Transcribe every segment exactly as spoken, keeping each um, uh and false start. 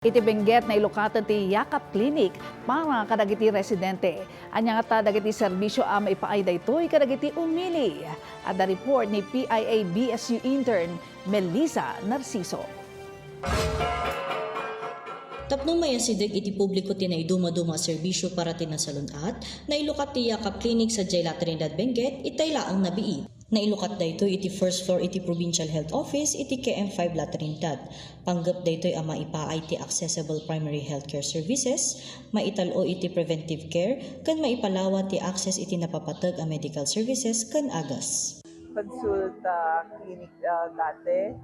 Iti Benguet, nailukaten ti Yakap Clinic para kadagiti residente. Ania ngata dagiti serbisio a maipaay daytoy kadagiti umili? Adda report ni P I A B S U intern Melissa Narciso. Tapno maiyasideg iti publiko ti naidumaduma a serbisio para ti nasalun-at, nailukat ti Yakap Clinic sadiay La Trinidad, Benguet, itay laeng nabiit. Nailukat daytoy iti first floor iti Provincial Health Office iti K M five La Trinidad. Panggep daytoy a maipaay ti accessible primary healthcare services, maital-o iti preventive care, ken maipalawa ti access iti napapateg a medical services ken agas. Consulta Clinic, uh, dati.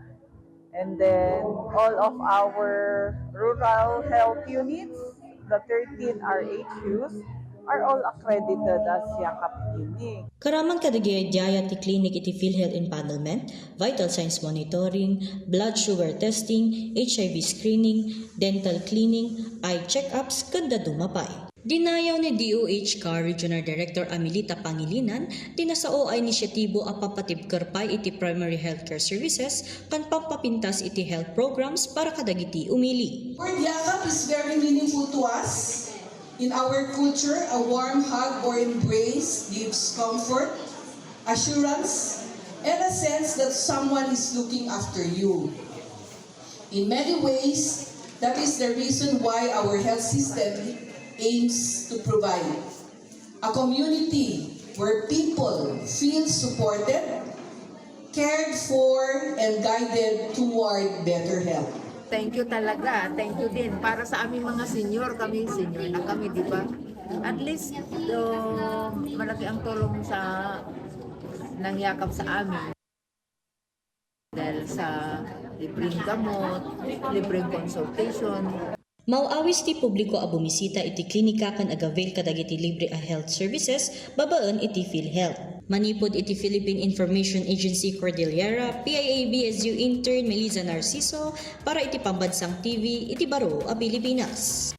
And then all of our rural health units, the thirteen R H Us, are all accredited as Yakap Clinic. Karaman kadagiti diay ti clinic iti PhilHealth empanelment, vital signs monitoring, blood sugar testing, H I V screening, dental cleaning, eye check-ups, ken dadduma pay. Dinayaw ni D O H C A R Regional Director Amelita Pangilinan ti nasao a inisyatibo a pampatibker pay iti primary healthcare services ken pampapintas iti health programs para kadagiti umili. Word yakap is very meaningful to us. In our culture, a warm hug or embrace gives comfort, assurance, and a sense that someone is looking after you. In many ways, that is the reason why our health system aims to provide a community where people feel supported, cared for, and guided toward better health. Thank you talaga. Thank you din. Para sa aming mga senior, kami senior na kami, di ba? At least, uh, malaki ang tulong sa ng yakap sa amin. Dahil sa libreng gamot, libreng consultation. Maawis ti publiko a bumisita iti klinika ken agavail kadagiti libre a health services babaen iti PhilHealth. Manipud iti Philippine Information Agency Cordillera, P I A B S U intern Melissa Narciso para iti Pambansang T V iti baro a Pilipinas.